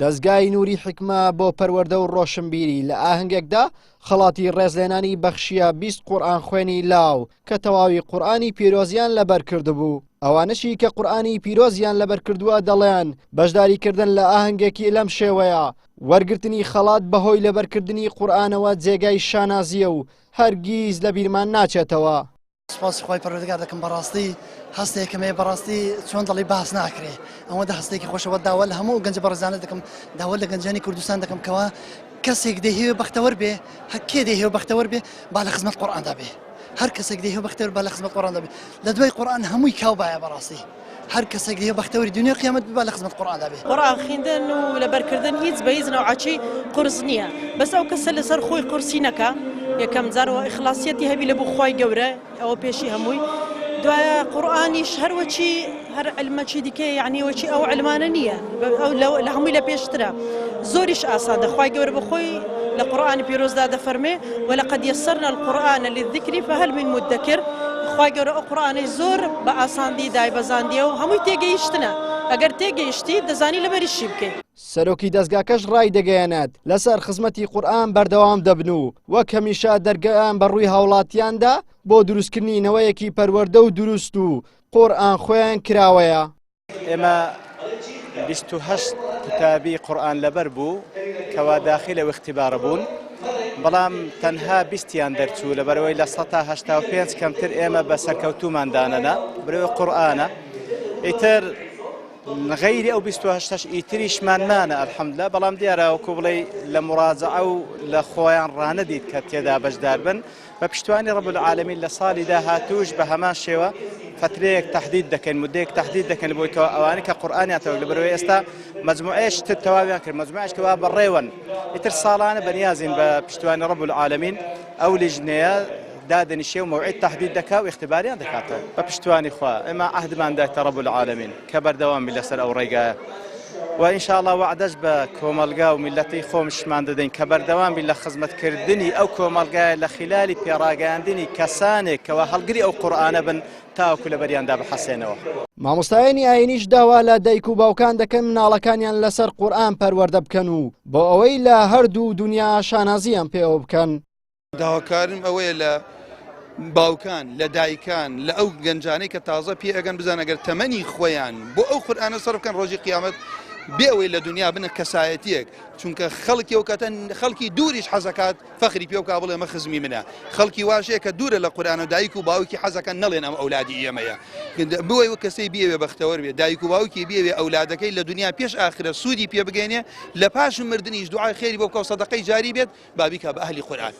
دەزگای نوری حیکمە بۆ پەروەردە و ڕۆشنبیری لە ئاهەنگێکدا خەڵاتی ڕێزلێنانی بەخشیە 20 قورئان خوێنی لاو کە تەواوی قورئانی پیرۆزیان لەبەر کردبوو. ئەوانەشی کە قورئانی پیرۆزیان لەبەر کردووە دەڵێن بەشداریکردن لە ئاهەنگێکی لەم شێوەیە وەرگرتنی خەڵات بەهۆی لەبەرکردنی قورئانەوە جێگای شانازییە و هەرگیز لەبیرمان ناچێتەوە. سوپاسی خوای پەروەردگار دەکەم بەڕاستی هەستێکم هەیە بەڕاستی چۆن دەڵی باس ناکرێ ئەوەندە هەستێکی خۆشەوە داوا لە هەموو گەنجە بەڕێزانە دەکەم داوا لە گەنجانی کوردستان دەکەم کەوا کەسێک دەیهەوێ بەختەوەر بێ هەر کێ دەیهەوێ بەختەوەر بێ با لە خزمەت قورئاندا بێ هەر کەسێک دەیهەوێ بەختەوەر با لە خزمەت قورئاندا بێ لە دوای قورئان هەمووی کاو بایە بەڕاستی هەر کەسێک دەیهەوێ بەختەوەری دنیا قیامەت بێ با لە خزمەت قورئاندا بێ. قورئان خیندن و لەبەرکردن هیچ بە هیچ نەوعەکی قورس نییە بەس ئەو کەسە لەسەر خۆی قورسی نەکا یەکەم جار وە ئیخلاسیەتی هەبی لە بۆ خوای گەورە ئەوە پێشی هەمووی دوایە قورئانیش هەر وەچی هەر علمەکی دیکە یعنی وەچی ئەو علمانە نییە ئەو لە هەمووی لە پێشترە زۆریش ئاسانە خوای گەورە بە خۆی لە قورئانی پیرۆزدا دەفەرمێ ولقد یسرنا القرآن للذکر فهل من مدکر خوای گەورە ئەو قورئانەی زۆر بە ئاساندی دایبەزاندیە و هەمووی تێگەیشتنە ئەگەر تێگەیشتی دەزانی لەبەریشی بکەی. سەرۆکی دەزگاکەش ڕایدەگەیەنێت، لەسەر خزمەتی قورئان بەردەوام دەبن و وەک هەمیشە دەرگایان بە ڕووی هاوڵاتیاندا بۆ دروستکردنی نەوەیەکی پەروەردە و دروست و قورئان خوێن کراوەیە. ئێمە 28 قوتابی قورئان لەبەر بوو کەوا داخیل ئەو اختبارە بوون بەڵام تەنها بیستیان دەرچوو لەبەرەوەی لە 185 کەمتر ئێمە بە سەرکەوتومان دانەنا برەوەی قورئانە ئیتر غەیری ئەو 28 ئیتریشمان مانە الحمدلله بەڵام دیارە وەکو بڵێ لە مراجعە و لە خۆیان ڕانەدیت کە تێدا بەشدار بن بە پشتوانی رب العالمین لە ساڵی داهاتووش بە هەمان شێوە فترەیەک تهدید دەکەین مدەیەک تهدید دەکەن بۆی کەوا ئەوانەی کە قورئانیان تەواو لەبەرئەوەی ئێستا مجموعەیەک شتر تەواویان کرد مجموعەیەک کەوا بەڕێوەن ئیتر ساڵانە بەنیازین بە پشتوانی رب العالمین ئەو لیژنەیە دادەنیشێ و مەوعید تهدید دەکا و اختباریان دەکاتەوە بە پشتوانی خوا ئێمە عەهدمان دایتە رب العالمین کە بەردەوام بین لەسەر ئەو ڕێگایە و ان شاء اللە وەعدەش بە کۆمەڵگا و میللەتی خۆمشمان دەدەین کە بەردەوام بین لە خزمەتکردنی ئەو کۆمەڵگایە لە خیلالی پێڕاگەیاندنی کەسانێک کەوا هەڵگری ئەو قورئانە بن تاوەکو لەبەریاندا بحەسێنەوە. مامۆستایانی ئاینیش داوا لە دایک و باوکان دەکەن مناڵەکانیان لەسەر قورئان پەروەردە بکەن و بۆ ئەوەی لە هەردوو دونیا شانازییان پێوە بکەن. داواکاریم ئەوەیە لە باوکان لە دایکان لە ئەو گەنجانەی کە تازە پێ ئەگەن بزان ئەگەر تەمەنی خۆیان بۆ ئەو قورئانە سەرف بکەن ڕۆژی قیامەت بێ ئەوەی لە دنیا بنە کەسایەتیەک چونکە خەڵکی ئەو کاتە خەڵکی دووریش حەزەکات فەخری پێ بکا بڵێ ئەمە خزمی منە خەڵکی واشەیە کە دوورە لە قورئان و دایک و باوکی حەزەکەن نەڵێن ئەم ئەولادی ئێمەیە بۆی وە کەسەی بیەوێ بەختەوەر بێ دایک و باوکی بیەوێ ئەولادەکەی لە دنیا پێش ئاخرە سوودی پێ بگەینێ لە پاش مردنیش دوعای خێری بۆ بکە و سەدەقەی جاری بێت با بیکا بە ئەهلی قورئان.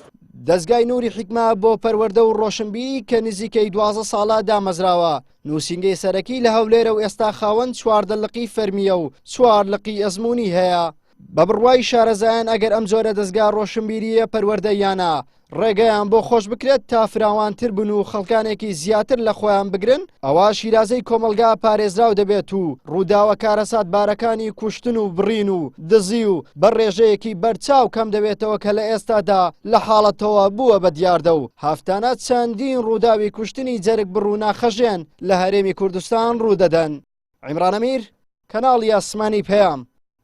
دەزگای نوری حیکمە بۆ پەروەردە و ڕۆشنبیری کە نزیکەی 12 ساڵە دامەزراوە، نووسینگەی سەرەکی لە هەولێرە و ئێستا خاوەن 14 لقی فەرمییە و چوار لقی ئەزموونی هەیە. بە بڕوای شارەزایان ئەگەر ئەم جۆرە دەزگا ڕۆشنبیرییە پەروەردەییانە ڕێگەیان بۆ خۆش بکرێت تا فراوانتر بن و خەڵکانێکی زیاتر لە خۆیان بگرن، ئەوا شیرازەی کۆمەڵگا پارێزراو دەبێت و ڕووداوە کارەساتبارەکانی کوشتن و بڕین و دزی و بە ڕێژەیەکی بەرچاو کەم دەبێتەوە کە لە ئێستادا لە حاڵەتەوە بووە بە دیاردە و هەفتانە چەندین ڕووداوی کوشتنی جەرگبڕ و ناخەژێن لە هەرێمی کوردستان ڕوودەدەن. عیمران ئەمیر، کەناڵی ئاسمانی پەیام،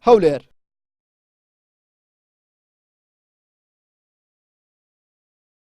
هەولێر.